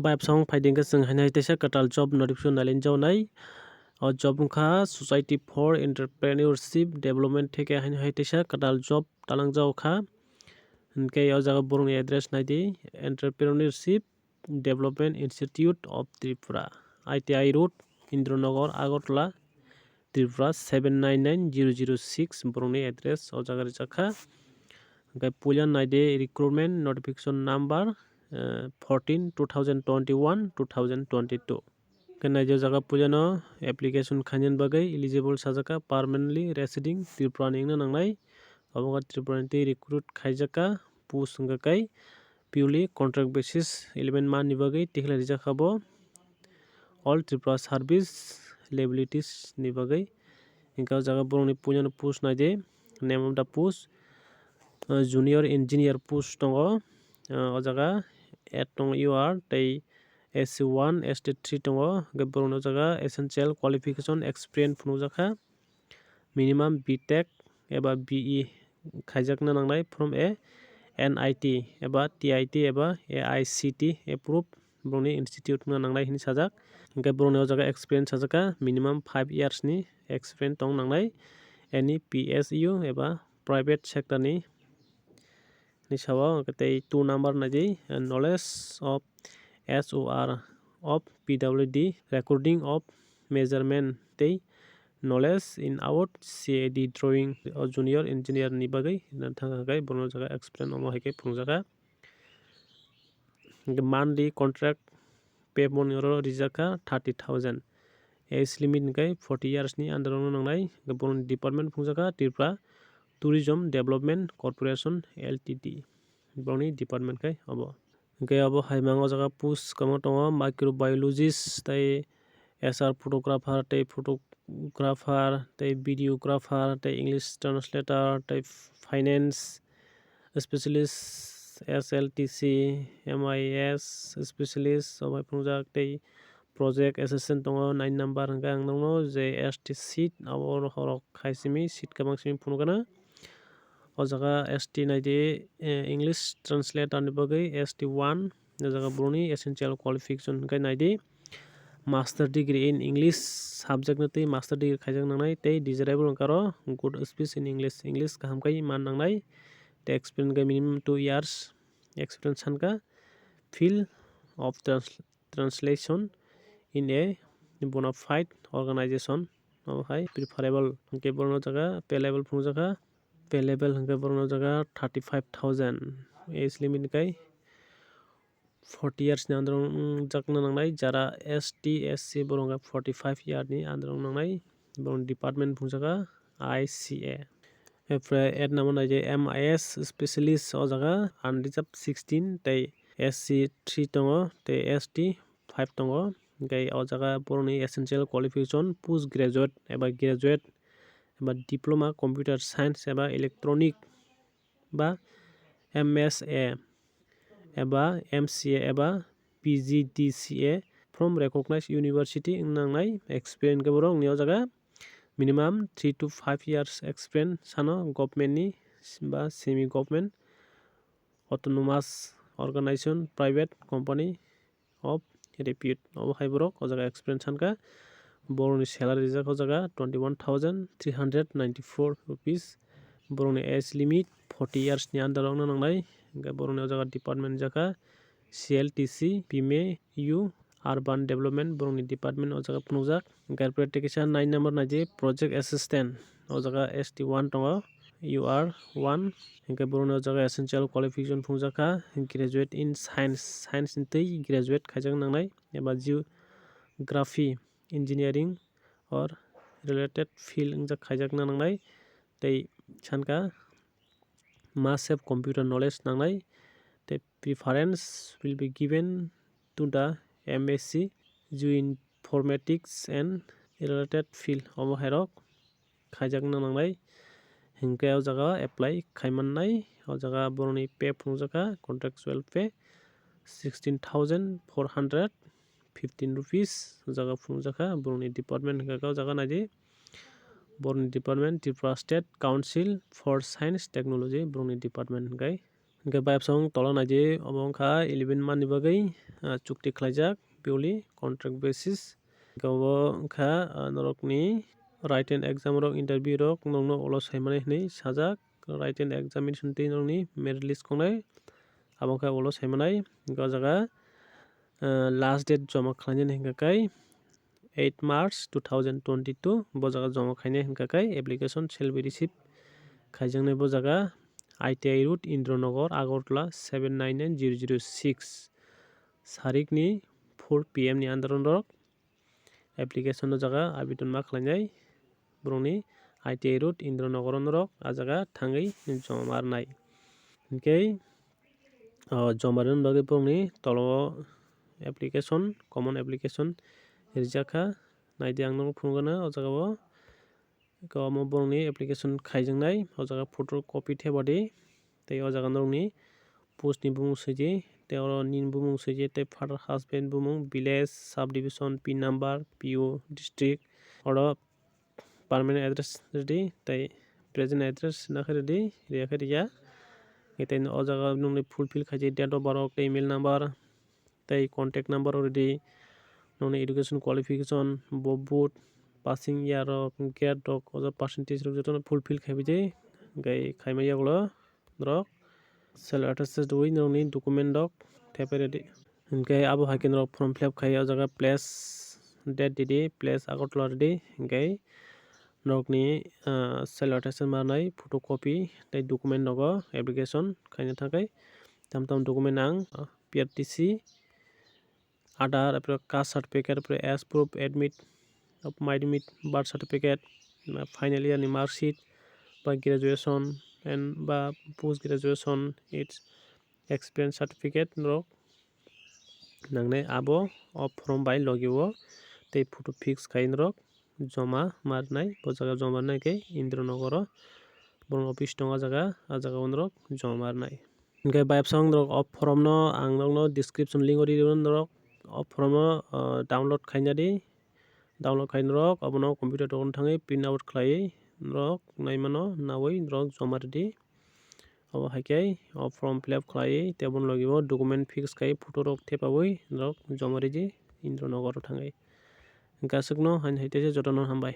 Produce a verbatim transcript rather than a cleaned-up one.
Bai bwskango phaidi hwnkhe chwng haino hai teisa kwtal job notification nailaijak nai. O job wngkha Society for Entrepreneurship Development theke haino hai teisa kwtal job talangjak kha. Hwnkhe o jaga borokni address naidi, Entrepreneurship Development Institute of Tripura, I T I Road, Indranagar, Agartala, Tripura seven nine nine zero zero six borokni address o jaga rijak kha. Hwnkhe puila naidi recruitment notification number, eh, fourteen two thousand twenty-one two thousand twenty-two. Hwnkhe naidi o jaga puilano application khainani bagwi eligible sajak kha permanently residing Tripura ni wngna nangnai. Obo wngkha Tripura ni tei recruit khaijak kha post wngkha khe purely contract basis eleven month ni bagwi tikhlai rijak kha bo. All Tripura service liabilities ni bagwi. Hwnkhe o jaga borokni puilano post naidi, name of the post, uh, junior engineer post tongo. Uh, o jaga eight tongo U R tei S C one, S T three tongo. Hwnkhe borokni o jaga essential qualification experience phunukjak kha. Minimum B Tech eba B E khaijakna nangnai from a N I T eba T I T eba A I C T approved borokni institute wngna nangnai hinwi sajak. Hwnkhe borokni o jaga experience sajak kha minimum five years ni experience tong nangnai any P S U eba private sector ni ni sao. Hwnkhe tei two number naidi, uh, knowledge of S O R of P W D, recording of measurement tei knowledge in about C A D drawing o junior engineer ni bagwi thangkha khe borokno jaga experience omo hai khe phunukjak kha. Hwnkhe monthly contract pay boni oro rijak kha thirty thousand. Age limit hwnkhe forty years ni under o nangnai. Hwnkhe borokni department phunukjak kha Tripura Tourism Development Corporation L T D. Borokni department khe obo. Hwnkhe obo hai mang o jaga post kwbangma tongo, microbiologist tei H R photographer tei photographer tei videographer tei English translator tei finance specialist, S L T C, M I S specialist, obo hai phunukjak tei project assistant tongo nine number hwnkhe ang nukno je S T seat abo horok hai simi seat kwbang simi phunukgana. O jaga S T naidi, eh, English translator ni bagwi S T one, o jaga borokni essential qualification hwnkhe naidi master degree in English subject no tei master degree khaijak nangnai tei desirable hwnkhe aro good speech in English, English kaham khai man nangnai tei experience hwnkhe minimum two years experience sankha field of trans-, translation in a bona fide organization. Obo hai preferable hwnkhe borokno jaga pay level phunukjak kha. Pay level hwnkhe borokno jaga thirty five thousand, age limit hwnkhe forty years ni under o wngjakna nangnai. Jara S T, S C borok hwnkhe forty five year ni under o nangnai. Borokni department phunukjak kha I C A. Apre eight number naidi M I S specialist o jaga unreserved sixteen tei S C three tongo tei S T five tongo. Hwnkhe o jaga borokni essential qualification post graduate eba graduate eba diploma computer science eba electronic ba M S A eba M C A eba P G D C A from recognized university wngna nangnai. Experience khe borokni o jaga minimum three to five years experience sano government ni ba semi government, autonomous organization, private company of repute. Obo hai borok o jaga experience sankha. Borokni salary rijak o jaga twenty one thousand three hundred ninety four rupees. Borokni age limit forty years ni under o wngna nangnai. Hwnkhe borokni o jaga department rijak kha C L T C, P M A U, urban development, borokni department o jaga phunukjak. Hwnkhe apre tei kisa nine number naidi project assistant, o jaga S T one tongo, U R one, hwnkhe borokni o jaga essential qualification phunukjak kha, graduate in science, science ni twi graduate khaijak nangnai, eba geography, engineering or related field wngjak khaijakna nangnai, tei sankha must have computer knowledge nangnai, tei preference will be given to the M S C, Geoinformatics and related field, omo hairok khaijakna nangnai. Hinkhe o jaga apply khaimannai, o jaga borokni pay phunukjakha, contractual pay sixteen thousand four hundred fifteen rupees, o jaga phunukjakha. Borokni department hinkhe o jaga naidi, borokni department Tripura State Council for Science Technology, borokni department hinkhe Hwnkhe bayapsong tola naidi, obo wngkha eleven month ni bagwi, ah, chukti khlaijak purely contract basis. Hwnkhe obo wngkha, ah, norokni written exam rok, interview rok norokno ulo saimanai hinwi sajak. Written examination twi norokni merit list khongnai, abo wngkha ulo saimanai. Hwnkhe o jaga, ah, last date joma khlainani hwnkha khe eight March two thousand twenty-two, bo jaga joma khainai hwnkha khe application shall be received khaijaknai bo jaga I T I Road, Indranagar, Agartala seven nine nine zero zero six. Sarikni four P M ni under rok application o jaga abidon ma khlainai borokni I T I Road, Indranagar norok a jaga thangwi joma rwnai. Hinkhe o joma rwna bagwi borokni tolo application, common application rijak kha. Naidi ang nono phunukgana o jaga o. Eko omo borokni application khaijaknai, o jaga photocopy thepadi. Tei o jaga norokni post ni bumung swijdi, tei oro nini bumung swijdi, tei father, husband bumung, village, subdivision, pin number, P O, district, oro permanent address rwdi, tei present address nakhe rwdi, riyakhe riya. Tei o jaga nokni fulfill khaijak date of birth, tei email number, tei contact number rok rwdi, nokni education qualification, bo board, passing year rok, grade rok, o jaga percentage rok jotono fulfill khaibai di, hwnkhe khaima yagulo norok self attested rwui norokni document rok thepai rwdi. Hwnkhe abo hai khe norok form fill up khai o jaga place date rwdi, place Agartala rwdi, hwnkhe norokni, ah, self attested manai photocopy tei document rogo application khaina thangkhe tam tam document ang, ah, P R T C, Aadhaar, apre caste certificate, apre age proof, admit of my admit, birth certificate, ba final year ni mark sheet, ba graduation and ba post graduation, its experience certificate norok nangnai, abo o form bai logi o tei photo fix khai norok joma ma rwnai, bo jaga joma rwnai khe Indranagar o borokni office tongo, o jaga, o jaga o norok joma ma rwnai. Hwnkhe bayapsong norok o form no ang norokno description link o ri rw norok o form no, ah, download khaina di, download khai norok obono computer dogan thangwi print out khlaiwi norok naimano nawi norok joma rwdi. Obo hai khe o form fill up khlaiwi tei aboni logi o document fix khai photo rok thepawi norok joma rwdi Indranagar o thangwi. Hwnkhe aswkno haino hai teisa jotono hambai.